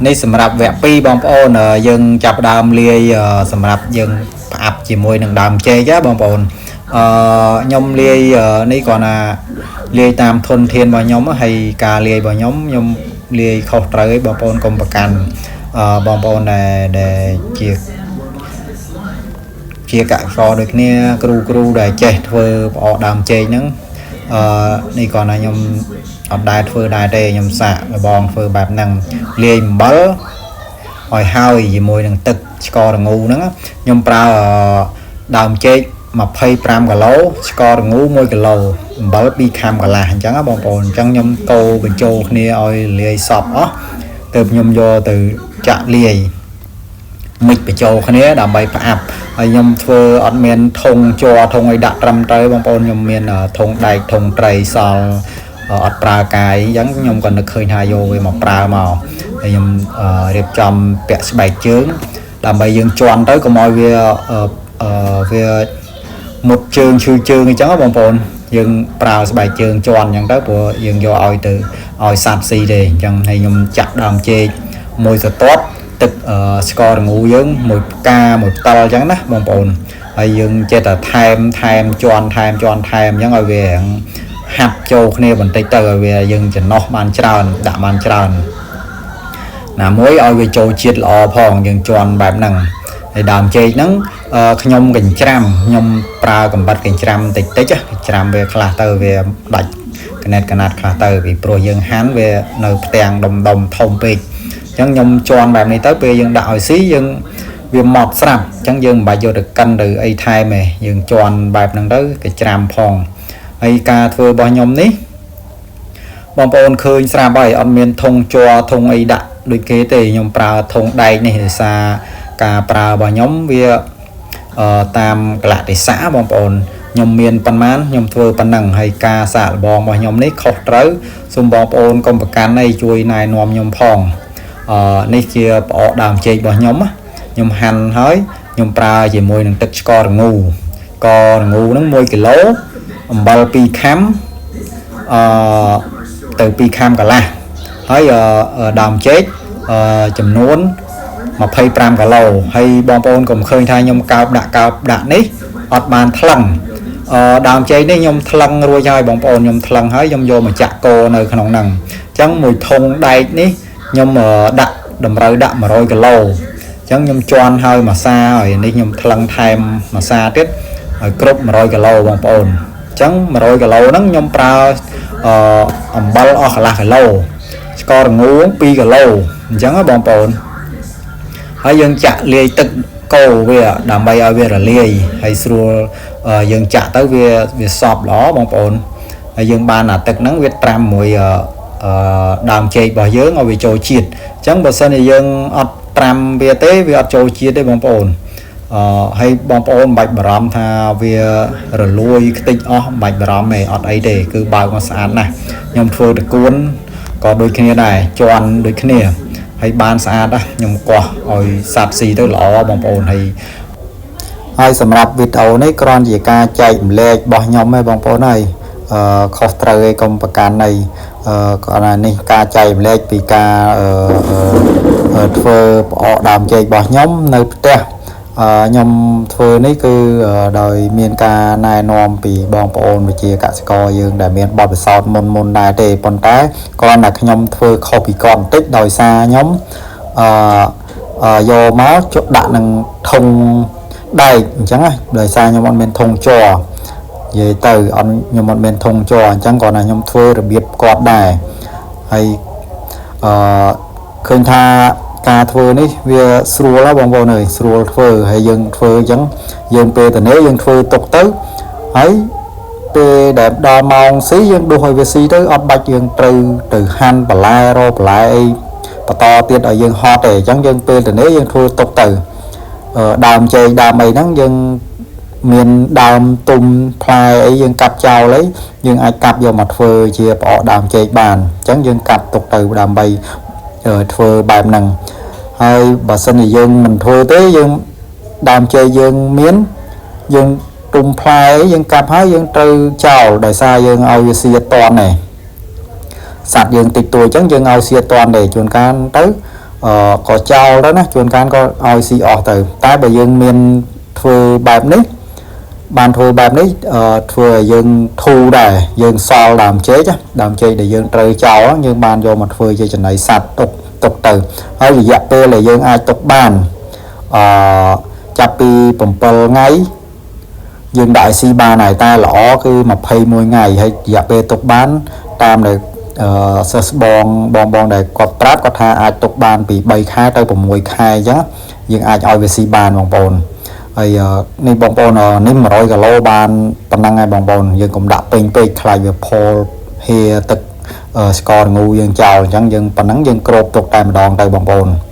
នេះសម្រាប់វគ្គ2បងប្អូនយើងចាប់ដើមលាយសម្រាប់យើងផ្អាប់ជាមួយនឹងដើមចេកណាបងប្អូនអឺខ្ញុំលាយនេះគ្រាន់ថាលាយតាមធនធានរបស់ខ្ញុំហើយការលាយរបស់ខ្ញុំខ្ញុំលាយខុសត្រូវឯងបងប្អូនកុំប្រកាន់អឺបងប្អូនដែលដែលជាជាកសិករដូចគ្នាគ្រូគ្រូដែលចេះធ្វើផ្អកដើមចេកហ្នឹងអឺនេះគ្រាន់តែខ្ញុំអត់ដែលធ្វើដែរទេខ្ញុំសាកល្បងធ្វើបែបហ្នឹងលាយអំបិលឲ្យហើយជាមួយនឹងទឹកស្ករល្ងូហ្នឹងខ្ញុំប្រើដើមចេក25គីឡូស្ករល្ងូ1គីឡូអំបិល2ខាំកន្លះអញ្ចឹងណាបងប្អូនអញ្ចឹងខ្ញុំកូរបញ្ចូលគ្នាឲ្យលាយសព្វអស់ទើបខ្ញុំយកទៅចាក់លាយ mix បញ្ចូលគ្នាដើម្បីផ្អាប់ហើយខ្ញុំធ្វើអត់មានធុងជ័រធុងអីដាក់ត្រឹមត្រូវបងប្អូនខ្ញុំមានធុងដែកធុងត្រីសល់អត់ប្រើកាយអញ្ចឹងខ្ញុំក៏នឹកឃើញថាយកវាមកប្រើមកហើយខ្ញុំរៀបចំពាក់ស្បែកជើងដើម្បីយើងជន់ទៅកុំឲ្យវាវាមុតជើងឈឺជើងអញ្ចឹងបងប្អូនយើងប្រើស្បែកជើងជន់អញ្ចឹងទៅព្រោះយើងយកឲ្យទៅឲ្យសត្វស៊ីទេអញ្ចឹងហើយខ្ញុំចាក់ដើមចេកមួយស្រទាប់ទឹកស្ករល្ងូយើងមួយផ្កាមួយផ្តិលអញ្ចឹងណាបងប្អូនហើយយើងចេះតែថែមថែមជន់ថែមជន់ថែមអញ្ចឹងឲ្យវាហាប់ចូលគ្នាបន្តិចទៅឲ្យវាយើងចំណោះបានច្រើនដាក់បានច្រើនណាមួយឲ្យវាចូលជាតិល្អផងយើងជន់បែបហ្នឹងហើយដើមចេកហ្នឹងខ្ញុំកញ្ច្រាំខ្ញុំប្រើកំបិតកញ្ច្រាំតិចតិចកញ្ច្រាំវាខ្លះទៅវាដាច់កណិតកណាត់ខ្លះទៅពីព្រោះយើងហាន់វានៅផ្ទាំងដុំដុំធំពេកអញ្ចឹងខ្ញុំជន់បែបនេះទៅពេលយើងដាក់ឲ្យស៊ីយើងវាម៉ត់ស្រាប់អញ្ចឹងយើងមិនបាច់យកទៅកិនទៅអីថែមទេយើងជន់បែបហ្នឹងទៅកញ្ច្រាំផងហើយការធ្វើរបស់ខ្ញុំនេះបងប្អូនឃើញស្រាប់ហើយអត់មានធុងជ័រធុងអីដាក់ដូចគេទេខ្ញុំប្រើធុងដែកនេះដោយសារការប្រើរបស់ខ្ញុំវាតាមកលៈទេសៈបងប្អូនខ្ញុំមានប៉ុន្មានខ្ញុំធ្វើប៉ុណ្ណឹងហើយការសាកល្បងរបស់ខ្ញុំនេះខុសត្រូវសូមបងប្អូនកុំប្រកាន់អីជួយណែនាំខ្ញុំផងអឺនេះជាផ្អកដើមចេករបស់ខ្ញុំខ្ញុំហាន់ហើយខ្ញុំប្រើជាមួយនឹងទឹកស្ករល្ងូករល្ងូហ្នឹង1គីឡូអំបិល2ខាំអឺទៅ2ខាំកន្លះហើយដើមចេកចំនួន25គីឡូហើយបងប្អូនកុំឃើញថាខ្ញុំកើបដាក់កើបដាក់នេះអត់បានថ្លឹងអឺដើមចេកនេះខ្ញុំថ្លឹងរួចហើយបងប្អូនខ្ញុំថ្លឹងហើយខ្ញុំយកមកចាក់គោនៅក្នុងហ្នឹងអញ្ចឹងមួយធុងដែកនេះខ្ញុំដាក់តម្រូវដាក់100គីឡូអញ្ចឹងខ្ញុំជន់ហើយមួយសាហើយនេះខ្ញុំថ្លឹងថែមមួយសាទៀតឲ្យគ្រប់100គីឡូបងប្អូនអញ្ចឹង100គីឡូហ្នឹងខ្ញុំប្រើអឺអំបិលអស់កន្លះគីឡូស្ករល្ងូ2គីឡូអញ្ចឹងបងប្អូនហើយយើងចាក់លាយទឹកកូរវាដើម្បីឲ្យវារលាយហើយស្រួលយើងចាក់ទៅវាវាសប់ល្អបងប្អូនហើយយើងបានអាទឹកហ្នឹងវាត្រាំមួយអឺដើមចេករបស់យើងឲ្យវាចូលជាតិអញ្ចឹងបើសិនជាយើងអត់ត្រាំវាទេវាអត់ចូលជាតិទេបងប្អូនអឺហើយបងប្អូនមិនបាច់បារម្ភថាវារលួយខ្ទេចអស់មិនបាច់បារម្ភទេអត់អីទេគឺបើកមកស្អាតណាស់ខ្ញុំធ្វើតកួនក៏ដូចគ្នាដែរជន់ដូចគ្នាហើយបានស្អាតណាស់ខ្ញុំកោះឲ្យសត្វស៊ីទៅល្អបងប្អូនហើយហើយសម្រាប់វីដេអូនេះគ្រាន់ជាការចែកម្លែករបស់ខ្ញុំឯងបងប្អូនហើយអឺខុសត្រូវឯងកុំប្រកាន់អីអឺគាត់ថានេះការចែកម្លែកពីការអឺធ្វើផ្អកដើមចេករបស់ខ្ញុំនៅផ្ទះខ្ញុំធ្វើនេះគឺដោយមានការណែនាំពីបងប្អូនវិជាកសិករយើងដែលមានបទពិសោធន៍មុនមុនដែរទេប៉ុន្តែគ្រាន់តែខ្ញុំធ្វើខុសពីគាត់បន្តិចដោយសារខ្ញុំអឺយកមកជក់ដាក់នឹងធុងដែកអញ្ចឹងណាដោយសារខ្ញុំអត់មានធុងជ័រនិយាយទៅអត់ខ្ញុំអត់មានធុងជ័រអញ្ចឹងគ្រាន់តែខ្ញុំធ្វើរបៀបគាត់ដែរហើយអឺឃើញថាការធ្វើនេះវាស្រួលហ៎បងប្អូនអើយស្រួលធ្វើហើយយើងធ្វើអញ្ចឹងយើងពេលតនេះយើងធ្វើទុកទៅហើយពេលដែលដល់ម៉ោងស៊ីយើងដួសឲ្យវាស៊ីទៅអត់បាច់យើងត្រូវទៅហាន់បន្លែរបន្លែអីបន្តទៀតឲ្យយើងហត់ទេអញ្ចឹងយើងពេលតនេះយើងធ្វើទុកទៅដើមចេកដើមអីហ្នឹងយើងមានដើមទុំផ្លែអីយើងកាប់ចោលអីយើងអាចកាប់យកមកធ្វើជាផ្អកដើមចេកបានអញ្ចឹងយើងកាប់ទុកទៅដើម្បីធ្វើបែបហ្នឹងហើយបើសិនជាយើងមិនធ្វើទេយើងដើមចេកយើងមានយើងទុំផ្លែយើងកាប់ហើយយើងត្រូវចោលដោយសារយើងឲ្យវាស៊ីអត់តន់ទេសត្វយើងតិចតួចអញ្ចឹងយើងឲ្យស៊ីអត់តន់ទេជួនកាលទៅ ក៏ចោលទៅណាជួនកាលក៏ឲ្យស៊ីអស់ទៅតែបើយើងមានធ្វើបែបនេះបានធ្វើបែបនេះធ្វើឲ្យយើងធូរដែរយើងសល់ដើមចេកដើមចេកដែលយើងត្រូវចោលយើងបានយកមកធ្វើជាចំណីសត្វទុកទុកទៅហើយរយៈពេលដែលយើងអាចទុកបានអឺចាប់ពី7ថ្ងៃយើងដាក់ឲ្យស៊ីបានហើយតែល្អគឺ21ថ្ងៃហើយរយៈពេលទុកបានតាមដែលសិស្សបងបងបងដែលគាត់ប្រាប់គាត់ថាអាចទុកបានពី3ខែទៅ6ខែអញ្ចឹងយើងអាចឲ្យវាស៊ីបានបងប្អូនហើយនេះបងប្អូននេះ100គីឡូបានប៉ុណ្ណឹងហើយបងប្អូនយើងកុំដាក់ពេញពេកខ្លាចវាផុលហៀទឹកស្ករងូយើងចោលអញ្ចឹងយើងប៉ុណ្ណឹងយើងគ្របទុកតែម្ដងទៅបងប្អូន។